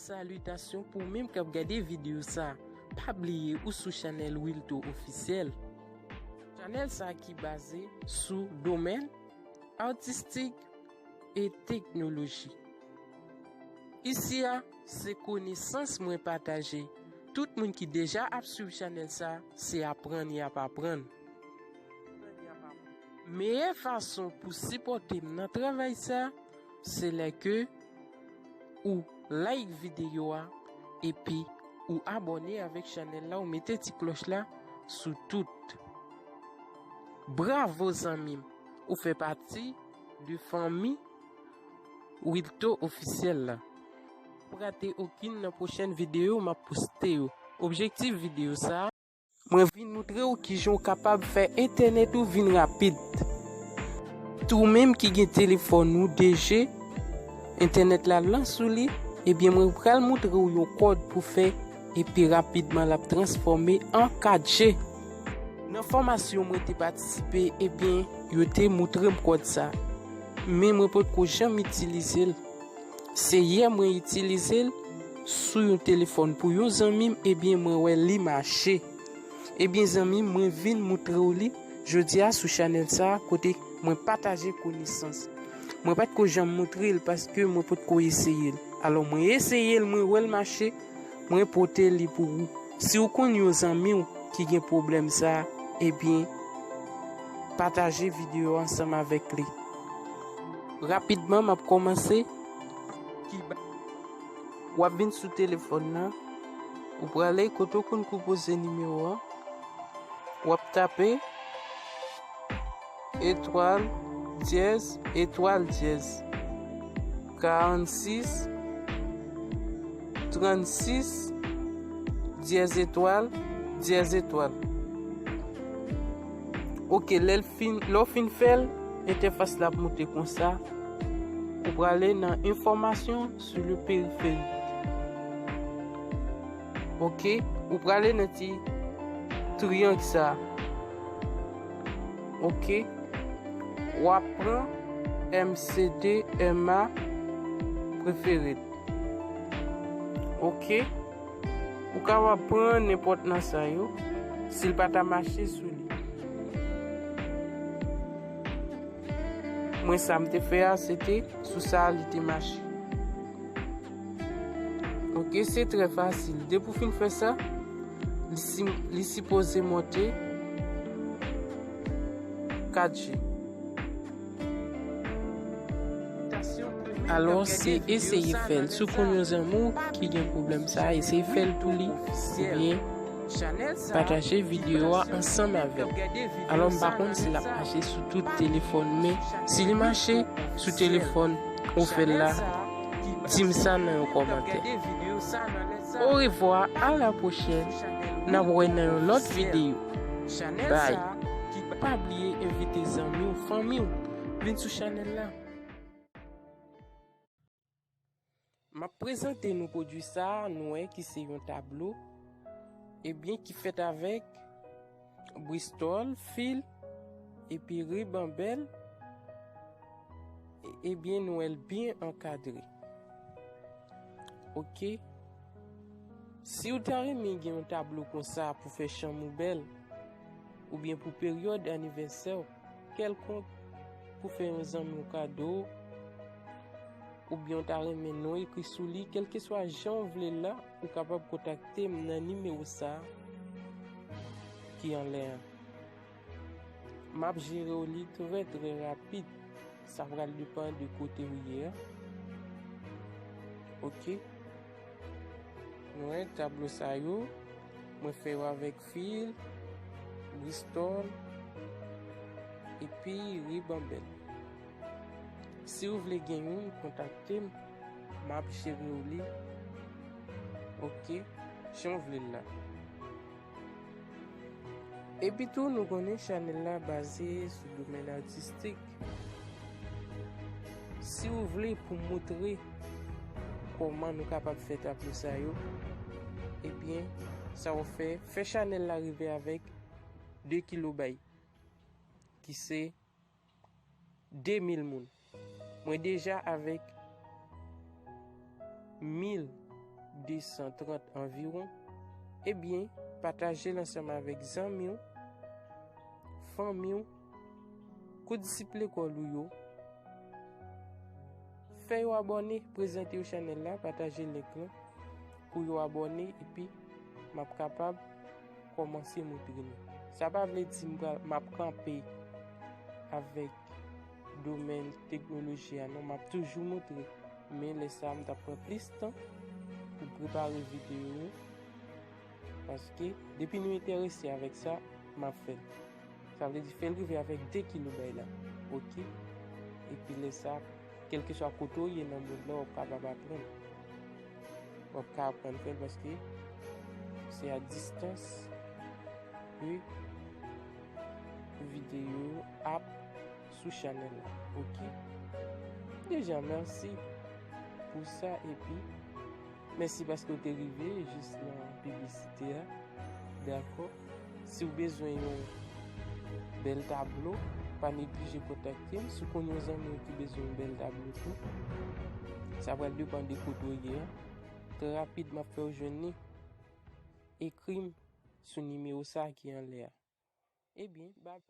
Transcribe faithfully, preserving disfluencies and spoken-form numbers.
Salitasyon pou ou menm k ap gade videyo sa. Pa bliye ou sou chanèl Wilto Ofisyèl. Chanèl sa ki baze sou domèn atistik e teknoloji. Isi a, se konesans mwen pataje. Tout moun ki deja ap swiv chanèl sa, se aprann y ap aprann. Meyè fason pou sipòte m nan travay sa, se lè ke ou like videyo a, epi ou abòne avèk chanèl la, ou mete ti klòch la sou tout. Bravo zanmi m, ou fè pati de fanmi Wilto Ofisyèl la. Pa rate okenn nan pwochèn videyo m ap poste yo. Objektif videyo sa, mwen vin moutre w kijan w kapab fè entènèt ou vin rapid. Tou menm ki gen telefòn ou de G, entènèt la lan sou li, ebyen mwen pral moutre w yon kòd pou fè, epi rapidman l ap transfòme an kat G. Nan fòmasyon mwen te patisipe, ebyen yo te moutre m kòd sa. Men mwen potko janm itilize l. Se yè mwen itilize l sou yon telefòn pou yon zanmi m, ebyen mwen wè li mache. Ebyen zanmi m, mwen vin moutre w li jodi a sou chanèl sa a kote mwen pataje konesans. Mwen pa t ko janm moutre l paske mwen pot ko eseye l. Alò mwen eseye l, mwen wè l mache, mwen pote li pou ou. Si w konn yon zanmi w ki gen pwoblèm sa a, ebyen pataje videyo ansanm avèk li. Rapidman m ap kòmanse. W ap vin sou telefòn nan, ou prale kote w konn konpoze nimewo an, w ap tape etwal dyèz etwal dyèz karannsis trannsis dyèz etwal dyèz etwal. Oke, lè l fin, lè w fin fè l, entèfas la ap moute konsa. Ou prale nan enfòmasyon sou le periferi. Oke, ou prale nan ti triyang sa. Oke, w ap pran M C D M A prefere. Oke, ou kapab pran nenpòt nan sa yo, si l pa ta mache sou li. Mwen sa m te fè a, se te sou sa li te mache. Oke, se trè fasil. Depi w fin fè sa, li si, li sipoze monte kat G. Alò, se eseye fè l. Si w konn yon zanmi w ki gen pwoblèm sa, eseye fè l pou li, oubyen pataje videyo a ansanm avè l. Alò, m pa konn si l ap mache sou tout telefòn, men si li mache sou telefòn ou fè l la, di m sa nan yon kòmantè. Orevwa, a la pwochèn, n ap wè nan yon lòt videyo. Bay. Pa bliye envite zanmi w, fanmi w, vin sou chanèl la. M ap prezante nou pwodui sa a, nou wè ki se yon tablo, ebyen ki fèt avèk bristòl, fil, epi riban bèl, e- ebyen nou wè l byen ankadre. Oke. Si w ta renmen gen yon tablo konsa pou fè chanm ou bèl, oubyen pou peryòd anivèsè w kèlkonk, pou fè yon zanmi w kado, oubyen w ta renmen non ekri sou li, kèlkeswa jan w vle l la, ou kapab kontakte m nan nimewo sa a ki anlè a. M ap jere w li trè, trè rapid. Sa pral depann de kote w ye a. Oke. Nou wè tablo sa yo, mwen fè yo avèk fil, bristòl, epi riban bèl. Si w vle gen youn, kontakte m, m ap jere w li. Oke, jan w vle l la. Epi tou, nou konnen chanèl la baze sou domèn atistik. Si w vle pou moutre kòman nou kapab fè tablo sa yo, ebyen, sa w fè, fè chanèl la rive avèk de kilobay, ki se de mil moun. Mwen deja avèk mil de san trant anviwon, ebyen, pataje l ansanm avèk zanmi w, fanmi w, kou disip lekòl ou yo. Fè yo abòne, prezante yo chanèl la, pataje link lan pou yo abòne, epi m ap kapab kòmanse montre nou. Sa pa vle di m pral, m ap kanpe avèk domèn teknoloji a, non, m ap toujou montre. Men lè sa a, m t ap pran plis tan pou prepare videyo yo. Paske, depi nou enterese avèk sa, m ap fè l. Sa vle di, fè l rive avèk de kilobay la. Oke? Epi lè sa, kèlkeswa kote w ye nan mond lan, w ap kapab aprann. W ap ka aprann fè l paske se a distans ke videyo ap sou chanèl la. Oke? Deja, mèsi pou sa, epi mèsi paske w te rive jis nan piblisite a. Dakò? Si w bezwen yon bèl tablo, pa neglije kontakte m. Si w konn yon zanmi w ki bezwen yon bèl tablo tou, sa pral depann de kote w ye a. Trè rapid, m ap fè w jwenn li. Ekri m sou nimewo sa a ki anlè a. Ebyen, bab.